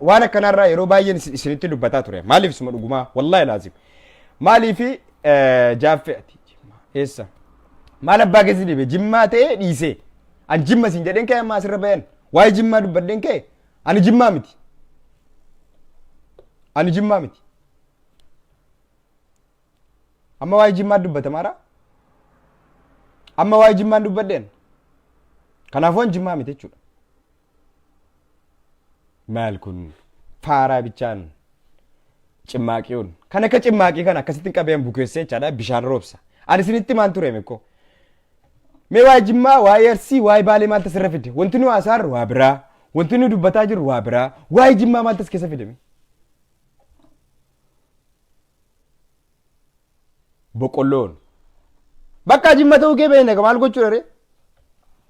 Waan akkanaarraa yeroo baay'een isinitti dubbataa ture. Maaliif suma dhugumaa? Wallaahi laazim. Maaliif jaaffee ati jimmaa eessa? Maal abbaa keessa dhibe jimmaa ta'ee dhiisee. An jimma siin jedheen ka'e amma asirra bayan. Waa'ee jimmaa dubbadheen ka'e ani jimmaa miti. Ani jimmaa miti. Amma waa'ee jimmaa dubbatamaara? Amma waa'ee jimmaan dubbadheen? Kanaafuu an jimmaa miti jechuudha. Maal kun faaraa bichaan cimmaaqiyoon kan akka cimmaaqii kana akkasitti qabeen bukeessee jechaadha bishaan roobsa. Ani isinitti maan ture mekko. Mee waa'ee jimmaa, waa'ee arsii, waa'ee baalee maaltu asirra fide? Wanti nu haasa'arru waa biraa, wanti nu dubbataa jirru waa biraa, waa'ee jimmaa maaltu as keessa fide? Mee? Boqqolloon. Bakka jimma ta'uu kee beekna maal gochuudha ree?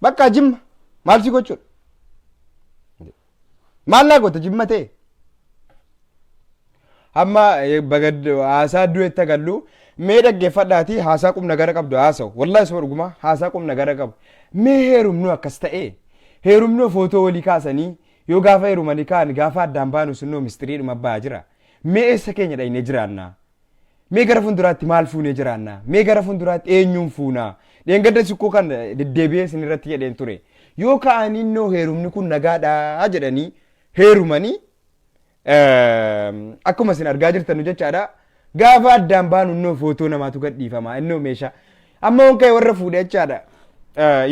Bakka jimma maal si gochuudha? Maal naa goota jimma ta'e? Amma bagad haasaa du'etti agallu mee dhaggeeffadhaatii haasaa qubna gara qabdu haasa'u. Wallaahi suma dhugumaa haasaa qubna gara qabu. Mee heerumnu akkas ta'e heerumnu footoo walii kaasanii yoo gaafa heerumanii ka'an gaafa addaan baanu sunnoo mistiriidhuma ba'aa jira. Mee eessa keenya dhaynee jiraannaa? Mee gara fuulduraatti maal fuunee jiraannaa? Mee gara fuulduraatti eenyuun fuunaa? Dheengadda sikkoo kan deddeebi'ee isin irratti jedheen ture. Yoo ka'anii innoo heerumni kun nagaadhaa jedhanii heerumanii akkuma isin argaa jirtan jechaadha. Gaafa addaan baanu innoo footoo namaatu gadhiifama innoo meeshaa. Amma on ka'e warra fuudhe jechaadha.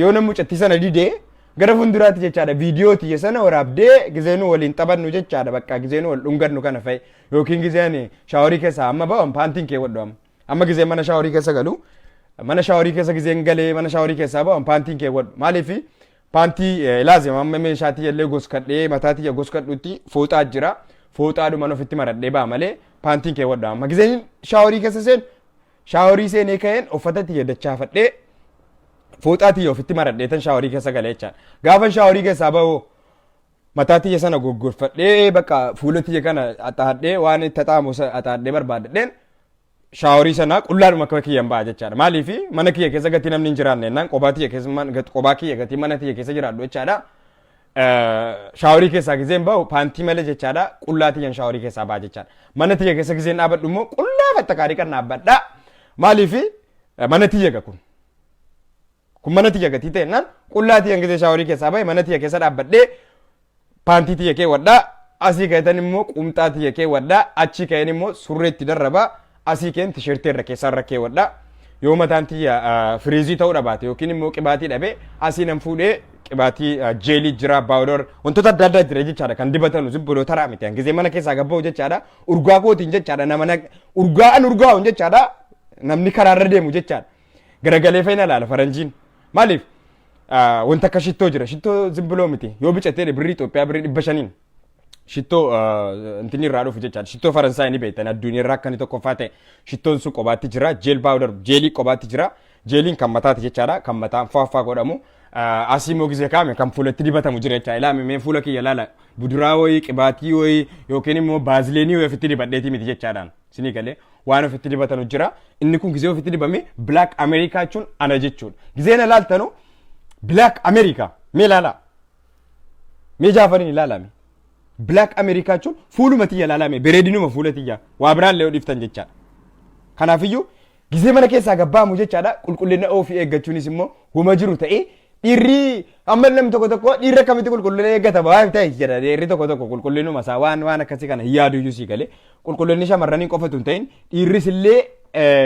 Yoo namni mucattii sana didee gara fuulduraatti jechaadha viidiyoo tiyya sana waraabdee gizeenuu waliin taphannu jechaadha bakka gizeenuu wal dhungannu kana fa'i yookiin gizeen shaaworii keessaa amma ba'u paantiin keewwadhu amma amma gizeen mana shaaworii keessa galu mana shaaworii keessa gizeen galee mana shaaworii keessaa ba'u paantiin keewwadhu maaliif paantii laazima amma meeshaa tiyya illee goskadhee mataa tiyya goskadhutti fooxaa jira fooxaadhuman ofitti maradhee ba'a malee paantiin keewwadhu amma gizeen shaaworii keessa seenu Shaaworii seenee ka'een uffata tiyya dachaafadhee fooxaa tiyya ofitti maradhee tan shaaworii keessa galee jechaadha. Gaafan shaaworii keessaa bahu mataa tiyya sana goggorfadhee bakka fuula tiyya kana axaadhee waan itti axaamu axaadhee barbaadadheen shaaworii sana qullaadhuma akka kiyyan ba'a jechaadha. Maaliif mana kiyya keessa gatii namni hin jiraanne jennaan qobaa tiyya keessa qobaa kiyya gatii mana tiyya keessa jiraadhu jechaadha. Shaaworii keessaa gizeen bahu paantii malee jechaadha qullaa tiyyan shaaworii keessaa ba'a jechaadha. Mana tiyya keessa gizeen dhaabadhu immoo qullaa fattakaadii kan dhaabbadha. Maaliif mana tiyya ga kun. Kun mana tiyya gatii ta'e naan qullaa tiyyan gizee shaaworii keessaa bahe mana tiyya keessa dhaabbadhee paantii tiyya keewwadhaa asii ka'etan immoo qumxaa tiyya keewwadhaa achii ka'een immoo surree itti darrabaa asii ka'een tisheertii irra keessaa irra keewwadhaa yoo mataan tiyya firiizii ta'uu dhabaate yookiin immoo qibaatii dhabe asii nan fuudhee qibaatii jeelii jira baawudor wantoota adda addaa jira jechaadha kan dibatanu zibbuloo taraa miti hangizee mana keessaa gabba'u jechaadha urgaa kootiin jechaadha nama urgaa'an urgaa'uun jechaadha namni karaarra deemu jechaadha garagalee faina laala faranjiin maaliif wanta akka shittoo jira shittoo zibbuloo miti yoo bicatee birrii Itoophiyaa birrii 500n shittoo intinni irraa dhufu jechaadha shittoo Faransaay ni beektan addunyaa irraa akka inni tokkoffaa ta'e shittoon sun qobaatti jira jeel baawudar jeelii qobaatti jira jeeliin kan mataati jechaadha kan mataan faaffaa godhamu asii immoo gizee kaame kan fuulatti dibatamu jira jechaadha ilaame mee fuula kiyya laala buduraa wayii qibaatii wayii yookiin immoo baazileenii wayii ofitti dibadheetii miti jechaadhaan Isinii galee waan ofitti dibatanu jira. Inni kun gizee ofitti dibame Black America jechuun ana jechuudha. Gizee na laaltanu Black America mee ilaalaa. Mee jaafariin ilaalaa mee. Black America jechuun fuuluma tiyya ilaalaa mee bareedinuma fuula tiyya waa biraan illee dhiiftan jechaadha. Kanaafiyyuu gizee mana keessaa gabbaamu jechaadha qulqullina ofii eeggachuunis immoo huma jiru ta'ee Dhiirri amma namni tokko tokko dhiirri akkamitti qulqullina eeggata waan ta'e jedha dhiirri tokko tokko qulqullinuma isaa waan waan akkasii kana hin yaadu iyyuu sii galee qulqullinni shamarranii qofatu hin ta'in dhiirris illee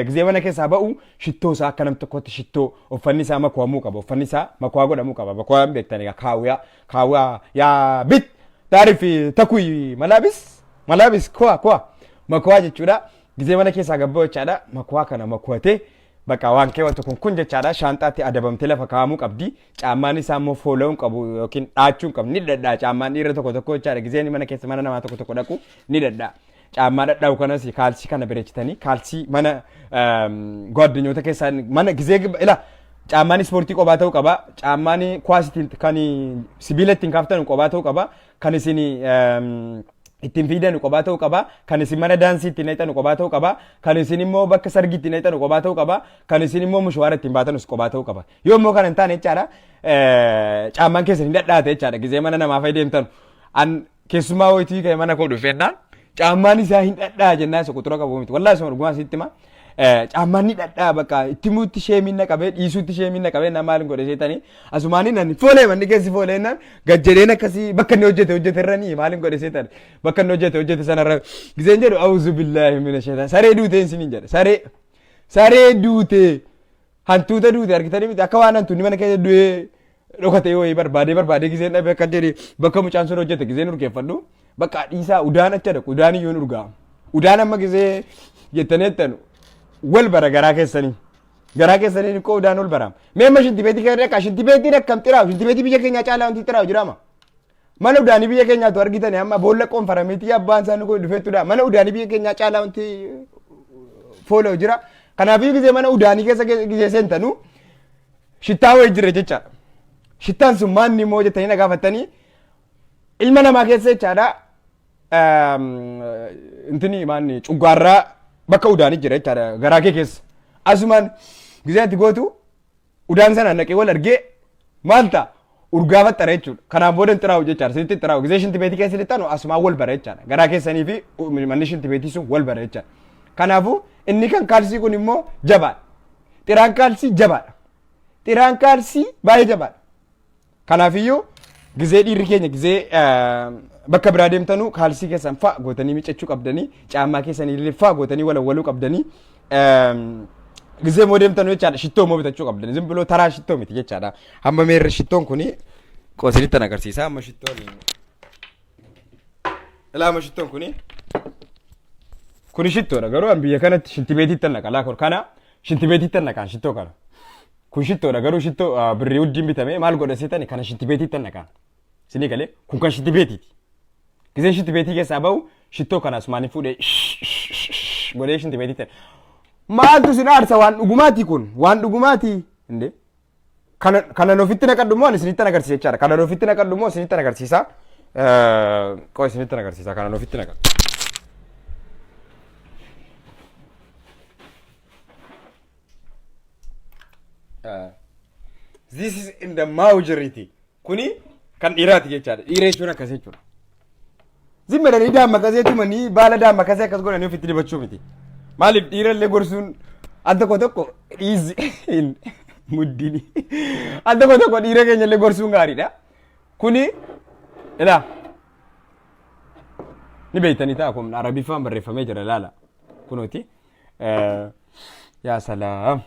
gizee mana keessaa ba'u shittoo isaa akka nam tokkotti shittoo uffanni isaa makuwamuu qaba uffanni isaa makuwaa godhamuu qaba makuwaa hin beektan egaa kaawwiyaa kaawwiyaa yaa bit taarif takuyi malaabis malaabis kuwa kuwa makuwaa jechuudha gizee mana keessaa gabba'u jechaadha makuwaa kana makuwatee Bakka waan keewwatu kun kun jechaadha shaanxaatti adabamtee lafa kaa'amuu qabdi. Caammaan isaa immoo foola'uu hin qabu yookiin dhaachuu hin qabu. Ni dhadhaa caammaan dhiira tokko tokko jechaadha. Gizeen mana keessa mana namaa tokko tokko dhaqu ni dhadhaa. Caammaa dhadhaa'u kanas kaalsii kana bareechitanii kaalsii mana gwaddinyoota keessaa mana gizee ila caammaan ispoortii qobaa ta'uu qaba. Caammaan kuwaas ittiin kan sibiila ittiin kaaftan qobaa ta'uu qaba. Kan isin ittiin fiidanu qobaa ta'uu qaba. Kan isin mana daansii ittiin dhaqxanu qobaa ta'uu qaba. Kan isin immoo bakka sargii ittiin dhaqxanu qobaa ta'uu qaba. Kan isin immoo mushawaara ittiin baatanus qobaa ta'uu qaba. Yoo immoo kana hin taane jechaadha caammaan keessan hin dhadhaate jechaadha. Gizee mana namaa fayyadamtan. An Keessumaa wayitii ka'e mana koo dhufeennaan caammaan isaa hin dhadhaa jennaan isa quxura qabu miti. Wallaahi isuma dhugumaa sitti hima. Caammaan ni dhadhaa bakka itti mutti sheemiin na qabee dhiisuutti sheemiin na qabee na maal godhe seetanii asumaanii nan foolee manni keessi foolee naan gad jedheen akkasii bakka inni hojjete hojjete irra ni maal godhe seetan bakka inni hojjete hojjete sanarra giseen jedhu awuzu billaahi mina sheetan saree duutee isiniin jedhe saree saree duutee hantuuta duute argitanii miti akka waan hantuunni mana keessa du'ee dhokatee wayii barbaadee barbaadee giseen dhabe akka jedhe bakka mucaan sun hojjete giseen urgeeffadhu bakka dhiisaa udaan acha dhaqu udaan iyyuu hin urgaa udaan amma gisee jettanii jettan wal bara garaa keessanii garaa keessanii koo udaan wal bara mee amma shintibeetii kana dhaqaa shintibeetiin akkam xiraa'u shintibeetii biyya keenyaa caalaa wanti xiraa'u jiraama mana udaanii biyya keenyaatu argitanii amma boolla qoonfarameetii abbaan isaanii kun dhufeettudha mana udaanii biyya keenyaa caalaa wanti foola'u jira kanaafii gisee mana udaanii keessa gisee seentanuu shittaa wayii jira jechaadha. Shittaan sun maanni immoo jettanii na gaafattanii ilma namaa keessa jechaadha. Intini maanni cuggaarraa bakka udaanii jira jechaadha garaa kee keessa. Asumaan gisee ati gootu udaan sana naqee wal argee maal ta'a urgaa faxxara jechuudha. Kanaan booda hin xiraa'u jechaadha. Sinitti hin xiraa'u. Gisee shintibeetii keessa lixxanu asumaan wal bara jechaadha. Garaa keessanii fi manni shintibeetii sun wal bara jechaadha. Kanaafuu inni kan kaalsii kun immoo jabaadha. Xiraan kaalsii jabaadha. Xiraan kaalsii baay'ee jabaadha. Kanaafiyyuu gizee dhiirri keenya gizee bakka biraa deemtanu kaalsii keessan fa'a gootanii miiccachuu qabdanii caammaa keessan illee fa'a gootanii walawwaluu qabdanii gizee immoo deemtanu jechaadha shittoo immoo bitachuu qabdanii zimbiloo taraa shittoo miti jechaadha. Hamma meerri shittoon kuni qoosinitti agarsiisa amma shittoon ilaa amma shittoon kuni kuni shittoodha garuu an biyya kanatti shintibeetitti naqa laa kana shintibeetitti naqaan shittoo kana. Kun shittoodha garuu shittoo birrii wajjin bitame maal godha seetani kana shintibeetitti naqaan. Isinii galee kun kan shintibeetiiti. Giseen shintibeetii keessaa bahu shittoo kana asumaan fuudhee godhee shintibeetitti. Maaltu isin aarsa waan dhugumaati kun waan dhugumaati. Indee. Kana kanan ofitti naqadhu immoo ani isinittan agarsiisa jechaadha. Kanan ofitti naqadhu immoo isinittan agarsiisa. Qoo isinittan agarsiisa kanan ofitti naqadhu. This is in the majority. Kuni kan dhiiraati jechaadha. Dhiira jechuun akkas jechuudha. Zimmadanii daammakasee tumanii baala daammakasee akkas godhanii ofitti dibachuu miti. Maaliif dhiira illee gorsuun al tokko tokko dhiisi hin muddini. Al tokko tokko dhiira keenya illee gorsuun gaariidha. Kuni ilaa ni beektanii ta'a kun arabiffaan barreeffamee jira ilaala. Kunooti. Yaa salaam.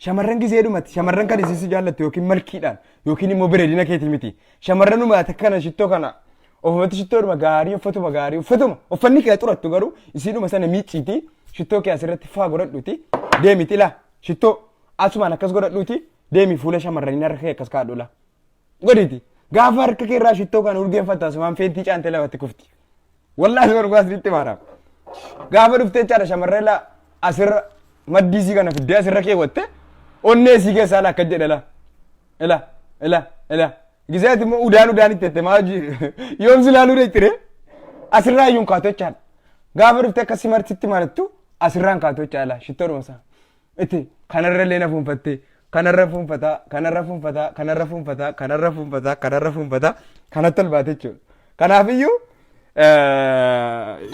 Shamarran gizeedhumatti shamarran kan isin si jaallattu yookiin malkiidhaan yookiin immoo bareedina keetii miti. Shamarranuma ati kana shittoo kana ofumatti shittoodhuma gaarii uffatuma gaarii uffatuma uffanni kee xurattu garuu isiidhuma sana miicciiti shittoo kee asirratti faa godhadhuuti deemiti laa shittoo asumaan akkas godhadhuuti deemi fuula shamarranii harka kee akkas kaadhu laa godhiti gaafa harka kee irraa shittoo kana urgeeffatta asumaan feentii caantee lafatti kufti. Wallaahi suma dhugaa sitti maara. Gaafa dhuftee jechaadha shamarree laa asirra maddii isii kana fiddee asirra keewwatte onnee isii keessaa laa akka jedhe laa. Ila ila ila. Gisee ati immoo udaan udaan itti jette maa hojii yoom si laaluu deettire asirraa iyyuu hin kaatu jechaadha. Gaafa dhuftee akka si martitti marattu asirraa hin kaatu jechaadha laa shittoodhuma isaa. Itti kanarra illee na fuunfattee kanarra fuunfataa kanarra fuunfataa kanarra fuunfataa kanarra fuunfataa kanarra fuunfataa kanatti ol baate jechuudha. Kanaafiyyuu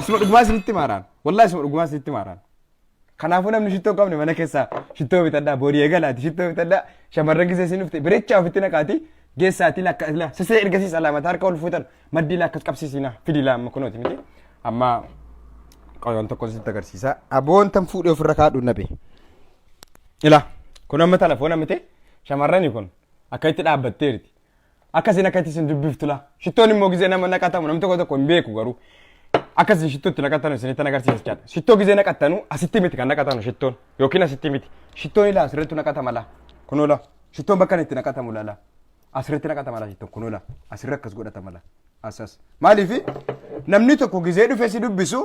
isuma dhugumaa isinitti maaraan wallaahi isuma dhugumaa isinitti maaraan. Kanaafuu namni shittoo hin qabne mana keessaa shittoo bitadhaa boorii eegalaati shittoo bitadhaa shamarran gisee isin dhufte birechaa ofitti naqaati geessaatii lakka la sisee ergasii salaamata harka ol fuutan maddii la akkas qabsiisinaa fidi la amma kunooti miti amma qoyoon tokko sitti agarsiisa aboon tan fuudhee ofirra kaadhu nabe ila kun amma telefoona miti shamarrani kun akka itti dhaabbatteerti akkasiin akka itti isin dubbiftu la shittoon immoo gizee nama naqatamu namni tokko tokko hin beeku garuu akkasiin shittoo itti naqatanu isinitti agarsiisa jechaadha shittoo gizee naqattanu asitti miti kan naqatanu shittoon yookiin asitti miti shittoon ilaa asirratti naqatama la kunoo la shittoon bakka inni itti naqatamu la la asirratti naqatama la shittoon kunoo la asirra akkas godhatama la asas maaliif namni tokko gizee dhufe si dubbisu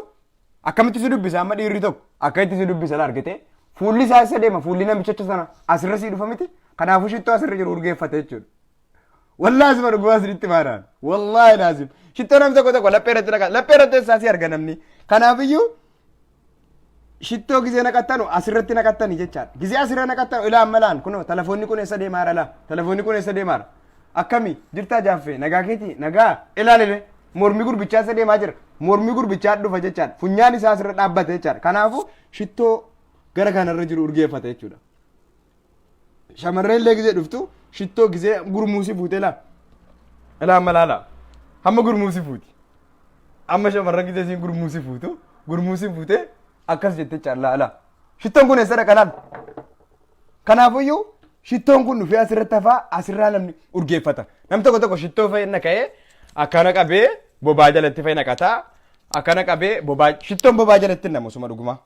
akkamitti si dubbisa amma dhiirri tokko akka itti si dubbisa la argite fuulli isaa isa deema fuulli namicha sana asirra si dhufa miti kanaafuu shittoo asirra jiru urgeeffate jechuudha. Wallaahi suma dhugumaa isinitti maaraan. Wallaahi laazim. Shittoo namni tokko tokko laphee irratti naqa. Laphee irratti eessaa si arga namni. Kanaafiyyuu shittoo gizee naqattanu asirratti naqattani jechaadha. Gizee asirra naqattanu ilaa amma laan kunoo telefoonni kun eessa deemaara laa. Telefoonni kun eessa deemaara. Akkami jirtaa jaaffee nagaa keetii nagaa ilaalile. Mormi gurbichaa isa deemaa jira. Mormi gurbichaa dhufa jechaadha. Funyaan isaa asirra dhaabbate jechaadha. Kanaafuu shittoo gara kanarra jiru urgeeffata jechuudha. Shamarreen illee gizee dhuftu shittoo gizee gurmuusi fuutee laa. Ilaa amma laala. Hamma gurmuusi fuuti. Amma shamarran gizee isiin gurmuusi fuutu gurmuusi fuutee akkas jette jechaadha laa laa. Shittoon kun eessa dhaqa laal? Kanaafuyyuu shittoon kun dhufee asirratti hafaa asirraa namni urgeeffata. Namni tokko tokko shittoo fa'i naqa'ee akkana qabee bobaa jalatti fa'i naqataa akkana qabee bobaa shittoon bobaa jalatti hin namu suma dhugumaa.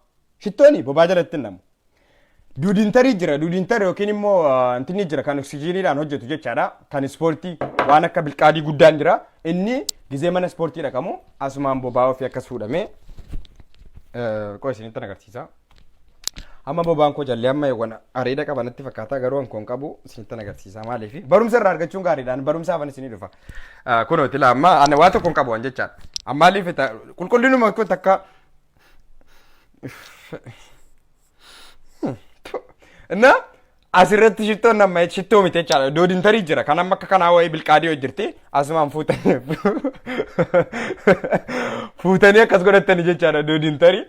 Shittooni bobaa jalatti hin namu. Duudintarii jira duudintar yookiin immoo intinni jira kan oksijiiniidhaan hojjetu jechaadha. Kan ispoortii waan akka bilqaadii guddaan jira. Inni gizee mana ispoortii dhaqamu asumaan bobaa ofii akkas fuudhamee qoy isinitti agarsiisa. Amma bobaan koo jallee amma eewwan areeda qaba natti fakkaata garuu an koon qabu isinitti agarsiisa maaliif barumsa irraa argachuun gaariidhaan barumsaaf an isinii dhufa. Kunoo tila amma ani waa tokko hin qabu an jechaadha. Ammaaliif qulqullinuma kun takka እና asirratti shittoon amma shittoo miti jechaadha. Doodintarii jira. Kan amma akka kanaa wayii bilqaadii wayii jirti. Asumaan fuutanii fuutanii akkas godhattanii jechaadha doodintarii.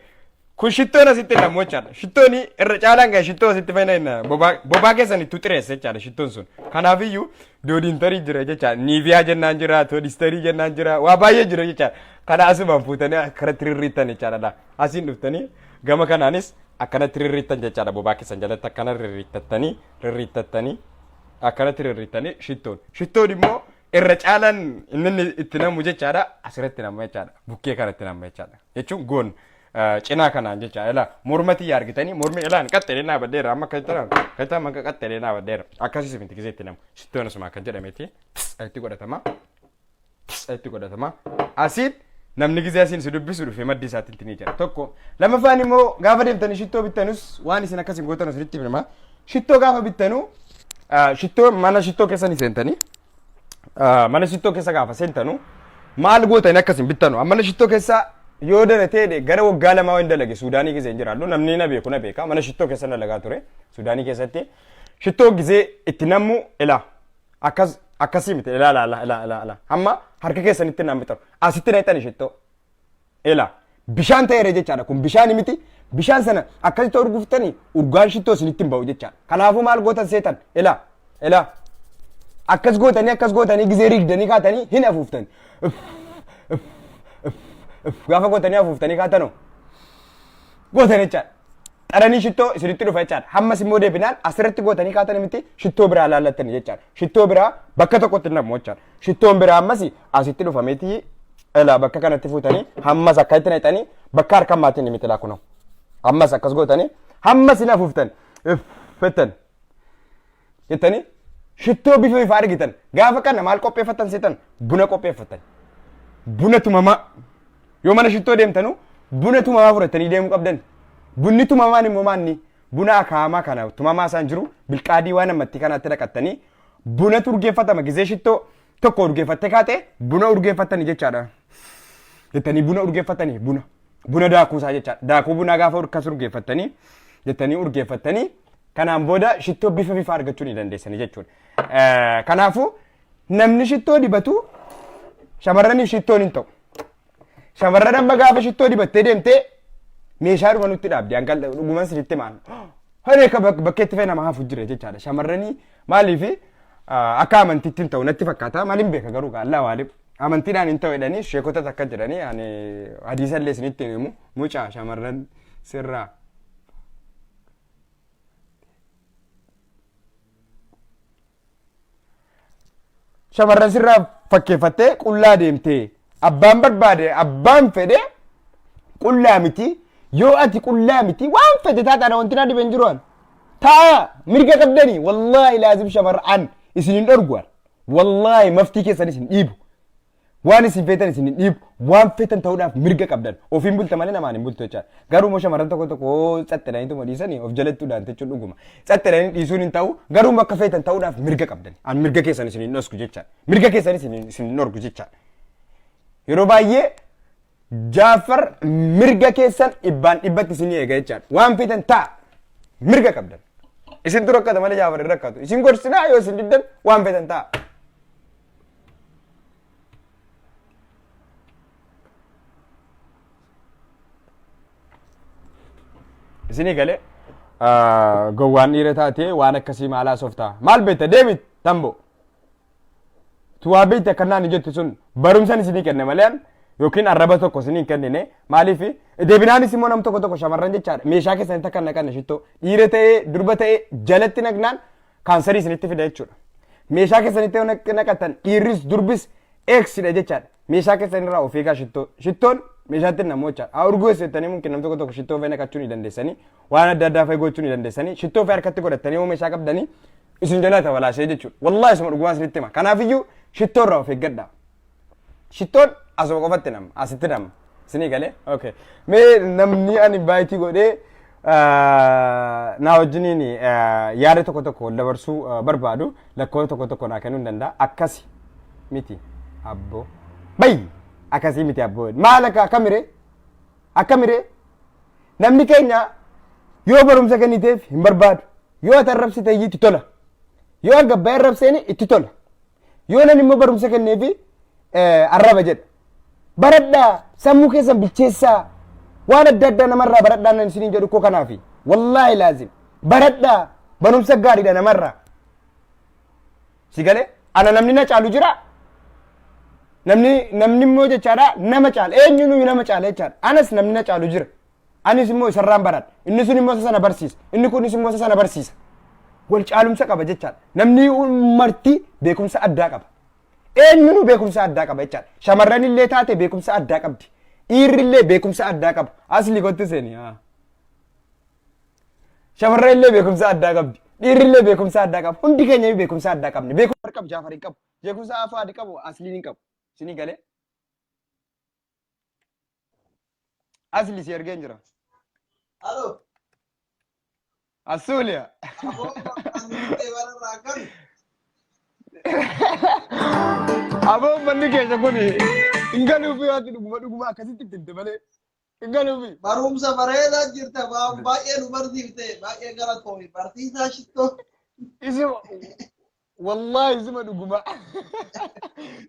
Kun shittoon asitti hidhamu jechaadha. Shittoon irra caalaan gaa shittoo asitti fayyadamna bobaa bobaa keessan itti xireessa jechaadha shittoon sun. Kanaafiyyuu doodintarii jira jechaadha. Niiviyaa jennaan jira, toodistarii jennaan jira, waa baay'ee jira jechaadha. Kana asumaan fuutanii akkanatti rirriittan jechaadha. Asiin dhuftanii gama kanaanis akkanatti rirriittan jechaadha bobaa keessan jalatti akkana rirriittattanii rirriittattanii akkanatti rirriittanii shittoon. Shittoon immoo irra caalaan inni inni itti namu jechaadha asirratti nama jechaadha bukkee kanatti nama jechaadha jechuun goon cinaa kanaan jechaadha ilaa morma tiyya argitanii mormi ilaan qaxxelee naa baddeera amma akka jettan kan jettan akka qaxxelee naa baddeera akkasiis miti gisee itti namu shittoon asuma akka jedhameeti itti godhatama itti godhatama asiin namni gisee asiin si dubbisu dhufe maddi isaatti itti ni jira tokko lamaffaan immoo gaafa deemtanii shittoo bittanus waan isin akkas hin gootan isinitti hima shittoo gaafa bittanu shittoo mana shittoo keessa ni seentanii mana shittoo keessa gaafa seentanu maal gootanii akkas hin bittanu mana shittoo keessa yoo dalatee gara waggaa 2 hin dalage Suudaanii keessa hin jiraadhu namni na beeku na beeka mana shittoo keessa dalagaa ture Suudaanii keessatti shittoo gisee itti nammu ilaa akkas akkasii miti ilaa ilaa ilaa ilaa ilaa ilaa hamma harka keessanitti naan bitaru asitti naqxani shittoo ilaa bishaan ta'eera jechaadha kun bishaan miti bishaan sana akkasitti urguftanii urgaan shittoo isinitti hin ba'u jechaadha kanaafuu maal gootan seetan ilaa ilaa akkas gootanii akkas gootanii gizee rigdanii kaatanii hin afuuftani gaafa gootanii afuuftanii kaatanoo gootan jechaadha. Xaranii shittoo isinitti dhufa jechaadha. Hammas immoo deebinaan asirratti gootanii kaatanii miti shittoo biraa laallattanii jechaadha. Shittoo biraa bakka tokkotti hin namu jechaadha. Shittoon biraa ammas asitti dhufameeti ilaa bakka kanatti fuutanii hammas akka itti naqxanii bakka harka ammaatiin miti laa kunoo. Ammas akkas gootanii hammas hin afuuftan. Fettan. Jettanii shittoo bifa bifaa argitan. Gaafa kana maal qopheeffattan seetan? Buna qopheeffattan. Buna tumamaa. Yoo mana shittoo deemtanu buna tumamaa fudhattanii deemuu qabdan. Bunni tumamaan immoo maanni? Buna akaamaa kana tumamaa isaan jiru bilqaadii waan ammatti kanaatti naqattanii bunatu urgeeffatama gizee shittoo tokko urgeeffattee kaate buna urgeeffattanii jechaadha. Jettanii buna urgeeffattanii buna. Buna daakuu isaa jechaadha. Daakuu bunaa gaafa akkas urgeeffattanii jettanii urgeeffattanii kanaan booda shittoo bifa bifaa argachuu ni dandeessanii jechuudha. Kanaafuu namni shittoo dibatu shamarraniif shittoon hin ta'u. Shamarran amma gaafa shittoo dibattee deemtee meeshaadhuma nutti dhaabdi. Hanqal dhuguman sinitti maan. Haree akka bakkeetti fe'e nama hafu jira jechaadha. Shamarranii maaliif akka amantiitti hin ta'u natti fakkaata. Maaliin beeka garuu gaallaa waaliif. Amantiidhaan hin ta'u jedhanii sheekota takka jedhanii ani hadiisa illee isinitti himu mucaa shamarran sirraa. Shamarran sirraa fakkeeffattee qullaa deemtee abbaan barbaade abbaan fedhe qullaa miti yoo ati qullaa miti waan fedhe taataadha wanti naa dhibe hin jiru an taa mirga qabdanii wallaahi laazim shamarran isin hin dhorgu an wallaahi maftii keessan isin dhiibu Waan isin feetan isin hin dhiibu. Waan feetan ta'uudhaaf mirga qabdan. Ofiin bulta malee namaan hin bultu jechaadha. Garuu immoo shamarran tokko tokko tsaxxedhaniituma dhiisanii of jalatti udaan jechuun dhuguma. Tsaxxedhanii dhiisuun hin ta'u. Garuu immoo akka feetan ta'uudhaaf mirga qabdan. An mirga keessan isin hin dhosku jechaadha. Mirga keessan isin hin dhorku jechaadha. Yeroo baay'ee Jaafar mirga keessan dhibbaan dhibbatti isin eega jechaadha. Waan feetan ta'a. Mirga qabdan. Isintu rakkata malee Jaafar hin rakkatu. Isin gorsinaa yoo isin diddan waan feetan ta'a. Isinii galee gowwaan dhiira taate waan akkasii maal haasofta? Maal beekta deemi tamboo. Tu waa beekte akka naan jettu sun barumsan isinii kenne malee an yookiin arraba tokko isinii hin kennine. Maaliif deebinaanis immoo nam tokko tokko shamarran jechaadha meeshaa keessanitti akka hin naqanne shittoo dhiira ta'ee durba ta'ee jalatti naqnaan kaansarii isinitti fida jechuudha. Meeshaa keessanitti yoo naqattan dhiirris durbis eegsidha jechaadha. Meeshaa keessan irraa of eegaa shittoo. Shittoon meeshaatti namoo jechaadha. Haa urgoo jettanii mumkin nam tokko tokko shittoo fa'i naqachuu ni dandeessanii waan adda addaa fa'i gochuu ni dandeessanii shittoo fa'i harkatti godhattanii yoo meeshaa qabdanii isin jalaa tabalaashee jechuudha. Wallaahi isuma dhugumaa isinitti hima. Kanaafiyyuu shittoo irraa of eeggadha. Shittoon asuma qofatti nama asitti nama. Isinii galee? Okay. Mee namni ani baayitii godhee naa wajjiniin yaada tokko tokko wal dabarsuu barbaadu lakkoofsa tokko tokko naa kennuu hin danda'a. Akkasi miti abboo. Bayyi akkasii miti abboo. Maal akka akkamiree? Akkamiree? Namni keenya yoo barumsa kenniteef hin barbaadu. Yoo ati arrabsite itti tola. Yoo gabbaa'ee arrabseeni itti tola. Yoo nan immoo barumsa kenneefi arraba jedha. Baradhaa sammuu keessan bilcheessaa waan adda addaa namarraa baradhaa nan isiniin jedhu koo kanaafi. Wallaahi laazim. Baradhaa barumsa gaariidha namarraa. Si galee ana namni na caalu jira. Namni immoo jechaadha nama caala eenyuun nama caala jechaadha. Anas namni na caalu jira. Anis immoo isarraan baradha. Inni sun immoo isa sana barsiisa. Inni kunis immoo isa sana barsiisa. Wal caalumsa qaba jechaadha. Namni marti beekumsa addaa qaba. Eenyunuu beekumsa addaa qaba jechaadha. Shamarran illee taate beekumsa addaa qabdi. Dhiirri illee beekumsa addaa qaba. Asli kottu seeni. Shamarran illee beekumsa addaa qabdi. Dhiirri illee beekumsa addaa qaba. Hundi keenya beekumsa addaa qabna. Beekumsa qabu Jaafar hin qabu. Beekumsa Afaadi qabu Asliin hin qabu. Isinii galee? Asli si ergeen jira. Alo. Asuuliya. Aboo ani warra akkami? Aboo uummanni keessa kun hin galuufi waanti dhuguma dhuguma akkasitti itti himte malee hin galuufi. Barumsa bareedaa jirta baay'ee nu barsiifte baay'ee galatoomi barsiisaa shittoo. Isuma wallahi isuma dhuguma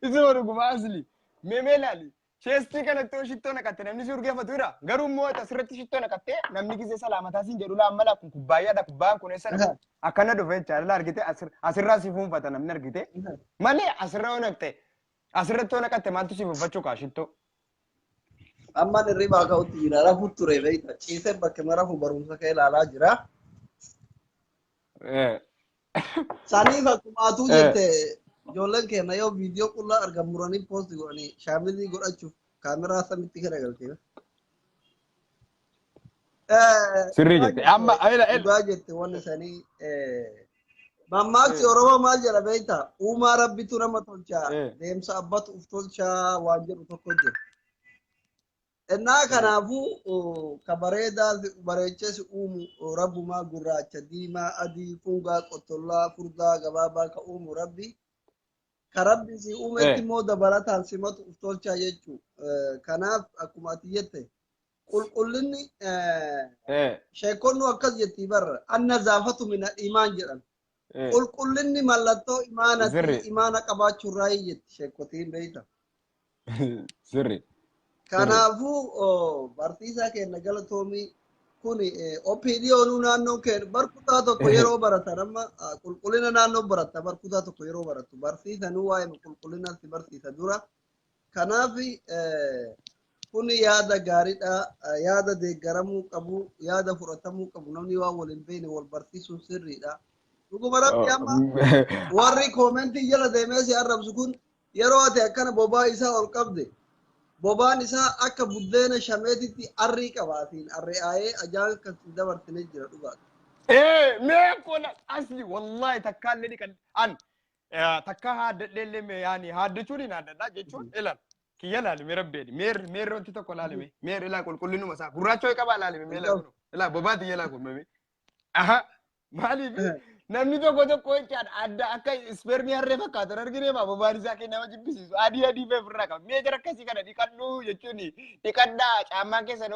isuma dhuguma asli mee mee laali Cheestii kanatti yoo shittoo naqatte namni si urgeeffatu jira. Garuu immoo ati asirratti shittoo naqattee namni gisee salaamataa siin jedhu laa amma laa kun kubbaayyaadha kubbaayaan kun eessa dhufe akkana dhufe jechaadha laa argite asirraa si fuunfata namni argite malee asirra yoo naqxe asirratti yoo naqatte maaltu si fuunfachuu kaa shittoo. Amman hirribaa ka'utti jira rafu ture beekta ciisee bakka rafu barumsa kee ilaalaa jira. Saniif akkuma atuu jette ijoolleen keenya yoo viidiyoo qullaa argan muranii poosti godhanii shaamizii godhachuuf kaameraa samitti garagaltee. Sirrii jette. Amma ela ela. Dhugaa jette wanni sanii mammaaksi Oromoo maal jedha beektaa? Uumaa rabbitu nama tolchaa deemsa abbatu uf tolchaa waan jedhu tokko jira. Ennaa kanaafuu ka bareedaa si bareechee si uumu rabbumaa gurraacha diimaa adii fungaa qottollaa furdaa gabaabaa ka uumu rabbi ka rabbi si uumetti immoo dabalataan simatu uf tolchaa jechuu kanaaf akkuma ati jette qulqullinni sheekonnu akkas jettii barra anna zaafatu mina imaan jedhan qulqullinni mallattoo imaanati imaana qabaachuurraa jetti sheekotiin beeyta. Sirri. Kanaafuu barsiisaa keenya galatoomii kun OPDOnuu naannoo keenya bar kutaa tokko yeroo baratan amma qulqullina naannoo baratta bar kutaa tokko yeroo barattu barsiisanuu waa'ee qulqullina si barsiisa dura. Kanaaf kun yaada gaariidha yaada deeggaramuu qabu yaada fudhatamuu qabu namni waan wal hin beekne wal barsiisuun sirriidha. Dhuguma rabbi amma warri koomentii jala deemee si arrabsu kun Yeroo ati akkana bobaa isaa ol qabde, bobaan isaa akka buddeena shameetitti arrii qaba asiin arri'aayee ajaan kan sin dabarsine jira dhugaadha. Ee mee kun asli wallahi takkaa illee dhiqan an takkaa haaddadhee illee mee yaani haaddachuun hin haaddadha jechuun ilaal kiyya laali mee rabbeedhi meer meer wanti tokko laali mee meer ilaa qulqullinuma isaa gurraacha wayii qabaa laali mee ilaa kun ilaa bobaa tiyya ilaa kun mee aha Maaliif namni tokko tokko jechaadha adda akka ispeermii harree fakkaatan argine maa bobaan isaa kee nama jibbisiisu adii adii fee ofirraa qaba. Mee jara akkasii kana dhiqadhu jechuun dhiqadhaa caammaa keessan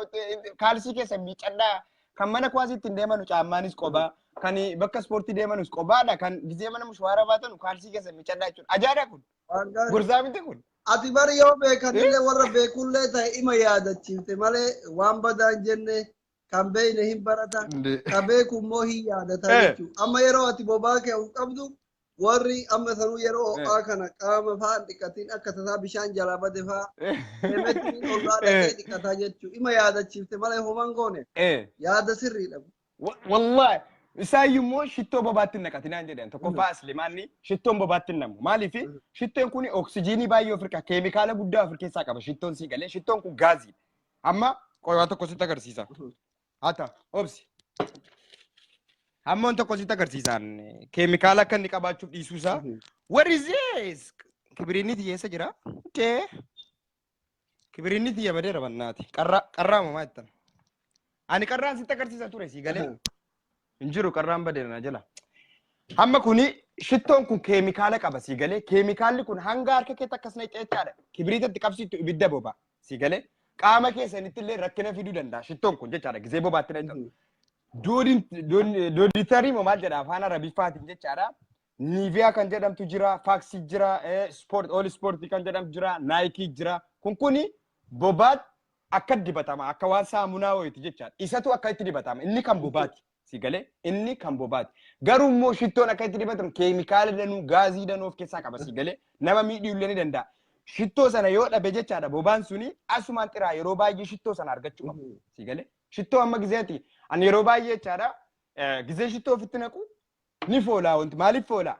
kaalsii keessan miiccadhaa kan mana kuwaasii ittiin deemanu caammaanis qobaa kan bakka ispoortii deemanus qobaadha kan gizee mana mushwaara baatanu kaalsii keessan miiccadhaa jechuudha. Ajaa'idha kun. Waan gaarii. Gorsaa miti kun. Ati bari yoo beekanillee warra beekullee ta'e ima yaadachiifte malee waan badaa hin jenne. Kan beeyne hin barata. Ka beeku immoo hin yaadata jechuudha. Amma yeroo ati bobaa kee of qabdu, warri amma sanuu yeroo ho'aa kana qaama fa'aa hin dhiqatin, akka tasaa bishaan jalaa bade fa'aa deemetti ollaa dhaqee dhiqataa jechuudha. Ima yaadachiifte malee homan goone, yaada sirriidha. Wallahi isaayyuu immoo shittoo bobaatti hin naqatinaan jedhan. Tokkoffaa aslimaanni shittoon bobaatti hin namu. Maaliif? Shittoon kun oksijiinii baay'ee of irraa, keemikaala guddaa of keessaa qaba. Shittoon sii galee, shittoon kun gaaziidha. Amma qoyaa tokko sitti agarsiisa. Haa ta'a, obsi. Hamma tokko sitti agarsiisaan keemikaala akka inni qabaachuuf dhiisuu isaa. What is this? Kibiriinni tiyya eessa jira? Tee. Kibiriinni tiyya badeera bannaati. Qarraa qarraa mamaa jettan. Ani qarraan sitti agarsiisa ture, sii galee. Hin jiru, qarraan badeera na jala. Hamma kuni shittoon kun keemikaala qaba, sii galee. Keemikaalli kun hanga harka keetti akkas naqxee jechaadha. Kibiriitatti qabsiistu ibidda boba'a. Sii galee. Qaama keessanitti illee rakkina fiduu danda'a shittoon kun jechaadha. Gizee bobaatti naqxu. Deodorant moo maal jedha afaan Arabiffaatiin jechaadha. Nivea kan jedhamtu jira, Faaksii jira, sport, all sportii kan jedhamtu jira, Nike jira. Kun kuni bobaatti akka dibatama, akka waan saamunaa wayiiti jechaadha. Isatu akka itti dibatama. Inni kan bobaati. Si galee, inni kan bobaati. Garuu immoo shittoon akka itti dibatamu keemikaala danuu, gaazii danuu of keessaa qaba, si galee, nama miidhuu illee ni danda'a. Shittoo sana yoo dhabe jechaadha, bobaan suni asumaan xiraa. Yeroo baay'ee shittoo sana argachuu qaba. Si galee, shittoo amma gizeeti ani yeroo baay'ee jechaadha, gizee shittoo ofitti naqu ni foolaa. Wanti maaliif foolaa?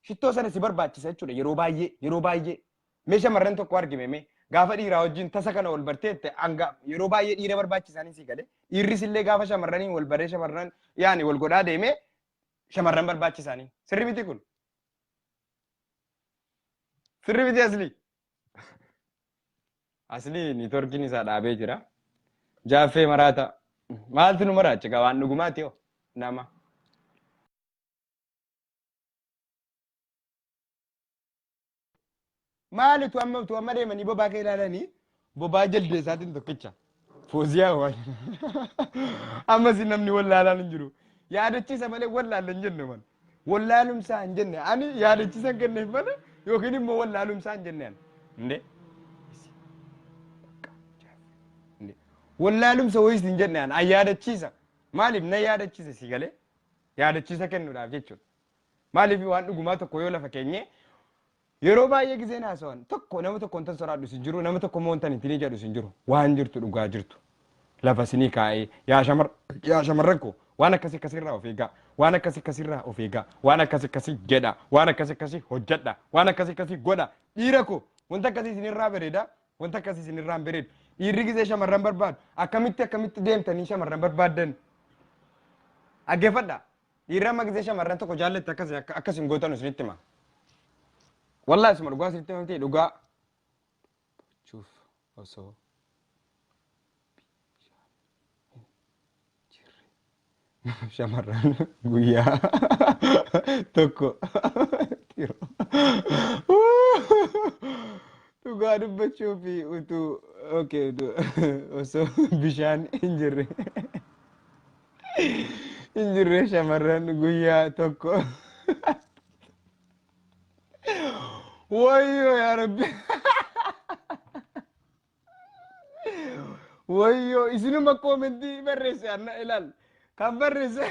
Shittoo sana si barbaachisa jechuudha yeroo baay'ee. Yeroo baay'ee mee shamarran tokko argime, mee gaafa dhiiraa wajjin tasa kana wal barteette, hanga yeroo baay'ee dhiira barbaachisanii, si galee, dhiirris illee gaafa shamarranii wal baree, shamarran yaani wal godhaa deemee shamarran barbaachisanii. Sirri miti kun? Sirri miti? Asli asli networkiin isaa dhaabee jira. Jaaffee maraata maaltu nu maraacha gaa? Waan dhugumaati hoo nama. Maalitu amma utuu amma deemanii bobaa kee ilaalanii, bobaa jaldeessaatiin tokkicha. Fooziyaa waan. Ammas namni wallaalaan hin jiru. Yaadachiisa malee wallaalla hin jenne man. Wallaalumsaa hin jenne. Ani yaadachiisa hin kenneef malee yookiin immoo wallaalumsaa hin jenne ani. Indee. Wallaalumsa wayiis hin jenne ani. Ani yaadachiisa. Maaliif na yaadachiisa, si galee? Yaadachiisa kennuudhaaf jechuudha. Maaliif waan dhugumaa tokko yoo lafa keenye, yeroo baay'ee gizeen haasawan tokko, nama tokko wantan soraadhu sin jiru, nama tokko immoo wantan ittiin jedhu sin jiru. Waan jirtu, dhugaa jirtu lafa sinii kaa'ee, yaa shamarran koo, waan akkasii akkasirraa of eegaa, waan akkasii akkasirraa of eegaa, waan akkasii akkasii jedha, waan akkasii akkasii hojjedha, waan akkasii akkasii godha. Dhiira koo, wanta akkasii isinirraa bareeda, wanta akkasii isinirraa hin bareedu. Dhiirri gizee shamarran barbaadu akkamitti akkamitti deemtanii shamarran barbaaddan dhaggeeffadha. Dhiirri amma gizee shamarran tokko jaallatte akkas akkas hin gootan isinitti hima. Wallahi isuma dhugaa isinitti hima dhugaa. Chuuf osoo bishaan hin jirre shamarran guyyaa tokko. Dhugaa dubbachuu fi utuu, okay, osoo bishaan hin jirre shamarran guyyaa tokko. Wayyoo yaa Rabbi, wayyoo! Isinuma commentii barreesse anna ilaal kan barreesse.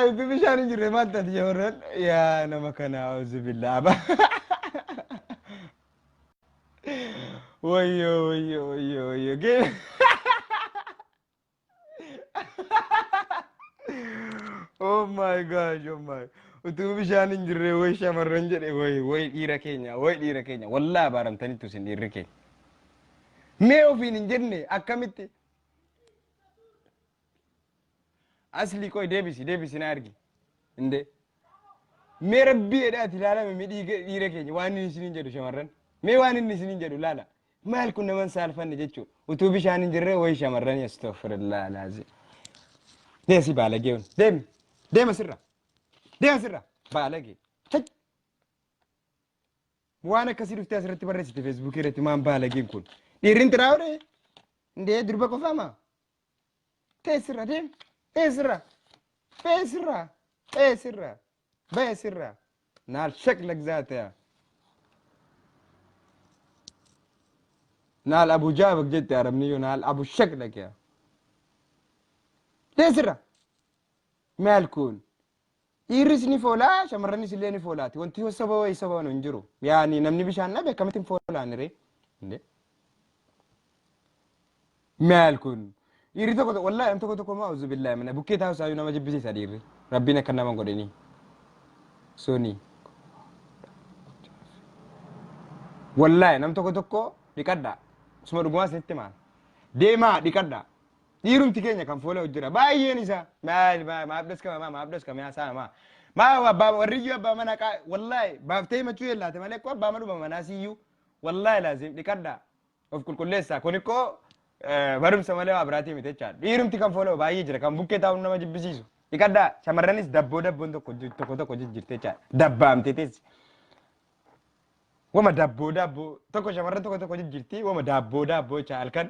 Utuu bishaan hin jirre maal taati shamarran? Yaa nama kana, auzubillah aba. Wayyoo, wayyoo, wayyoo, wayyoo! Oh my gosh, oh my. Utuu bishaan hin jirre way shamarran jedhe. Way, way dhiira keenya, way dhiira keenya. Wallaa abaaramtanitti isin dhiirri keenya. Mee ofiin hin jenne akkamitti? Asli qoy, deebisi, deebisi na argi. Indee. Mee rabbii jedhaati ilaalame, mee dhiira keenya waan inni isiniin jedhu shamarran. Mee waan inni isiniin jedhu ilaala. Maal kun naman saalfanne jechuudha. Utuu bishaan hin jirre wayi shamarran, astaghfirullah laazim. Deesi baalagee hun. Deemi. Deema sirra. Deema sirra. Baalagee. Tach. Waan akkasii dhuftee asirratti barreessite Facebookii irratti, maan baalageen kun? Dhiirri hin xiraa'u. Indee durba qofaama. Teessirra deem. Teessirra. Teessirra. Teessirra. Teessirra. Naal shaklak zaata. Naal abu jaabak jette arabni yoo naal abu shaklak yaa. Teessirra. Maal kun? Dhiirris ni foolaa, shamarranis illee ni foolaati. Wanti saba wayii saba hin jiru. Yaani namni bishaan dhabe akkamitti hin foolaan ree? Maal kun? Dhiirri tokko tokko wallaahi nam tokko tokko maa uzu billaahi mana bukkee taa'u isaayyuu nama jibbisiisa dhiirri. Rabbiin akka nama hin godhinii. Suni. Wallaahi nam tokko tokko dhiqadhaa. Suma dhugumaa isinitti himaa. Deemaa dhiqadhaa. Dhiirumti keenya kan fuula hojjira. Baay'een isaa maal maaf dhaskama maa maaf dhaskama yaa saa maa. Maa abbaa warri iyyuu abbaa manaa qaa wallaahi baaftee himachuu yellaate malee koo abbaa manuma manaa siyyuu wallaahi laazim dhiqadhaa. Of qulqulleessaa kun ikkoo barumsa malee waa biraatii miti jechaadha. Dhiirumti kan fuula baay'ee jira kan bukkee taa'uun nama jibbisiisu. Dhiqadhaa shamarranis dabboo dabboon tokko tokko tokko jijjiirte jechaadha. Dabbaamtee teessi. Wama dabboo daabboo tokko shamarran tokko tokko jijjiirti wama daabboo daabboo jecha halkan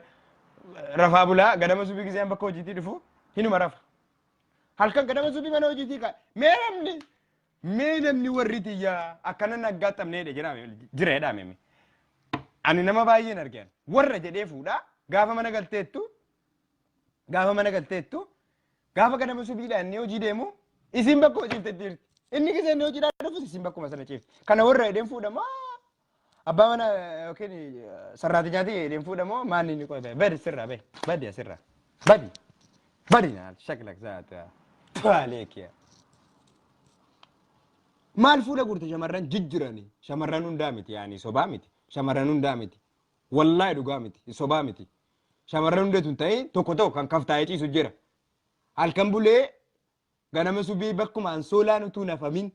rafaa bulaa ganama subii giseen bakka hojiitii dhufu hinuma rafa. Halkan ganama subii mana hojiitii ka mee namni mee namni warri tiyyaa akkana naggaattamnee jira jira jedhame. Ani nama baay'een argeen warra jedhee fuudhaa gaafa mana galteettu gaafa mana galteettu gaafa ganama subiidhaan inni hojii deemu isiin bakka hojii jirti. Inni gisee inni hojiidhaan dhufus isiin bakkuma sana ciifti. Kana warra jedheen fuudhamoo abbaa mana yookiin sarraatijaatii jedheen fuudhamoo maanni inni qofa badi sirraa bahi badi asirraa badi badi naal shaklak zaata tuwaaleekiya. Maal fuula gurte shamarran jijjirani shamarran hundaa miti yaani sobaa miti shamarran hundaa miti wallaahi dhugaa miti sobaa miti. Shamarran hundatu hin ta'in tokko tokko kan kaftaa'ee ciisu jira. Halkan bulee ganama subii bakkuma ansoolaan utuu nafamin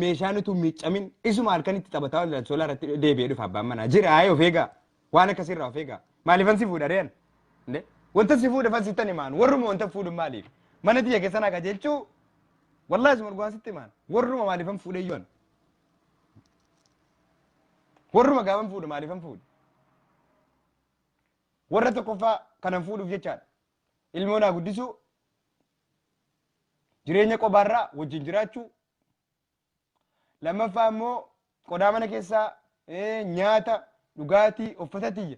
meeshaan utuu miiccamin isuma halkan itti taphataa oolan ansoolaa irratti deebi'ee dhufa abbaan manaa. Jira haayee of eegaa. Waan akkasirraa of eegaa. Maaliifan si fuudha re'an? Wanta si fuudha fan sittan himaan. Warruma wanta fuudhu maaliif? Mana tiyya keessa naa qajeelchuu wallaahi suma dhugaan sitti himaan. Warruma maaliifan fuudhee yoon? Warruma gaafan fuudhu maaliifan fuudhe? Warra tokkoffaa kanan fuudhuuf jechaadha. Ilmoo naa guddisuu, jireenya qobaarraa wajjin jiraachuu, lammaffaa immoo qodaa mana keessaa nyaata, dhugaatii, uffata tiyya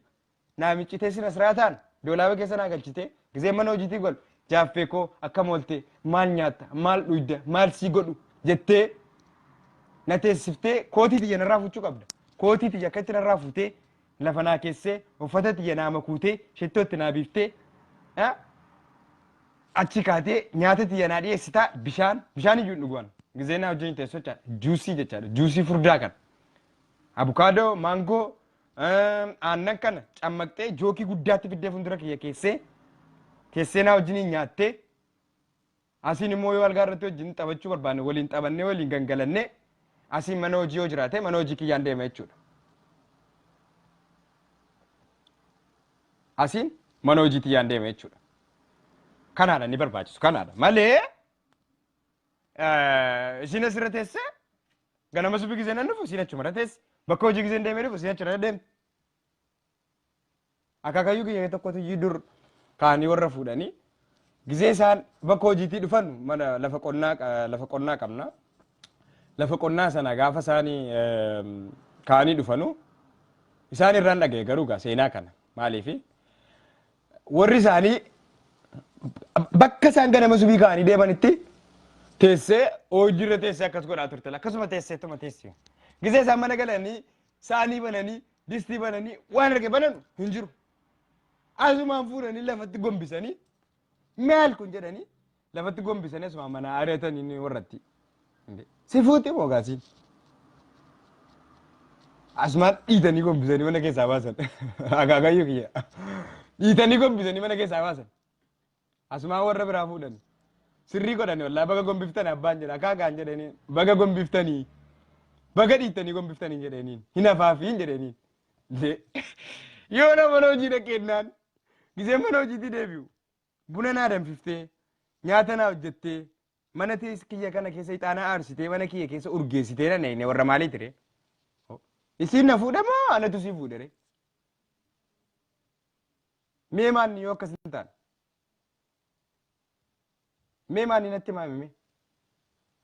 naa miccitee sina siraataan doolaaba keessa naa galchitee gisee mana hojiitii galu jaaffee koo akkam oolte maal nyaatta maal dhuyda maal sii godhu jettee na teessiftee kootii tiyya narraa fuuchuu qabda. Kootii tiyya akkatti narraa fuutee lafa naa keessee uffata tiyya naa makuutee shittoo itti naa biiftee achi kaatee nyaata tiyya naa dhiyeessitaa bishaan bishaan iyyuu hin dhugu ani. Gizee naa wajjin teessoo jechaadha. Juusii jechaadha. Juusii furdaa kana. Abukaadoo, maangoo, aannan kana cammaqxee jookii guddaatti fiddee fuuldura kiyya keessee teessee naa wajjiniin nyaattee asiin immoo yoo algaa irratti wajjin taphachuu barbaanne waliin taphannee waliin gangalannee asiin mana hojii yoo jiraate mana hojii kiyyaan deema jechuudha. Asiin mana hojii kiyyaan deema jechuudha. Kanaadha inni barbaachisu kanaadha malee isiin asirra teessee ganama subii gisee nan dhufu isiin achuma irra teesse bakka hojii giseen deemee dhufu isiin achuma irra deemte. Akaakayyuu kiyya tokkotu iyyuu dur kaanii warra fuudhanii gisee isaan bakka hojiitii dhufan mana lafa qonnaa lafa qonnaa qabna. Lafa qonnaa sana gaafa isaanii kaanii dhufanu isaan irraan dhagaye garuu gaa seenaa kana maaliifi warri isaanii bakka isaan ganama subii ka'anii deemanitti teessee hojiirra teessee akkas godhaa turte akkasuma teesseetuma teessi. Gisee isaan mana galanii saanii bananii distii bananii waan arge bananu hin jiru. Asumaan fuudhanii lafatti gombisanii maal kun jedhanii lafatti gombisanii asumaan mana ari'atanii ni warratti. Si fuuti moo gaasiin? Asumaan dhiitanii gombisanii mana keessaa baasan. Akaakayyuu kiyya. Dhiitanii gombisanii mana keessaa baasan. Asumaan warra biraa fuudhan. Sirrii godhani wallaahi baga gombiftani abbaan jedha akaakaan jedhanii baga gombiftanii baga dhiittanii gombiftanii jedhaniin hin hafaafiin jedhaniin. Yoo nama mana hojii dhaqeennaan gisee mana hojiitti deebi'u buna naa danfiftee nyaata naa hojjettee mana teessa kiyya kana keessa ixaana aarsitee mana kiyya keessa urgeessitee na neeyne warra maalii ture? Isiin na fuudhe moo anatu sii fuudhe ree? Mee maanni yoo akkas hin taane? Mee maanni natti himaa mee?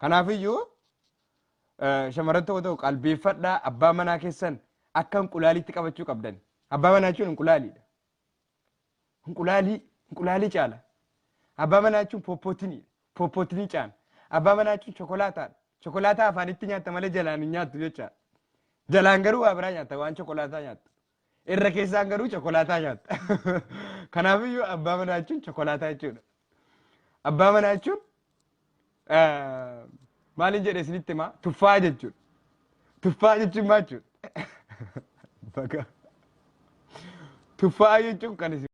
Kanaafiyyuu shamarran tokko tokko qalbeeffadhaa abbaa manaa keessan akka inqulaaliitti qabachuu qabdan. Abbaa manaa jechuun inqulaaliidha. Inqulaalii inqulaalii caala. Abbaa manaa jechuun pooppootiniidha. Pooppotinii caala. Abbaa manaa jechuun chokolaataadha. Chokolaataa afaanitti nyaatta malee jalaan hin nyaattu jechaadha. Jalaan garuu waa biraa nyaatta, waan chokolaataa nyaatta. Irra keessaan garuu chokolaataa nyaatta. Kanaafiyyuu abbaa manaa jechuun chokolaataa jechuudha. Abbaa manaa jechuun maaliin jedhe isinitti himaa, tuffaa jechuudha. Tuffaa jechuun maal jechuudha? Baga. Tuffaa jechuun kan isin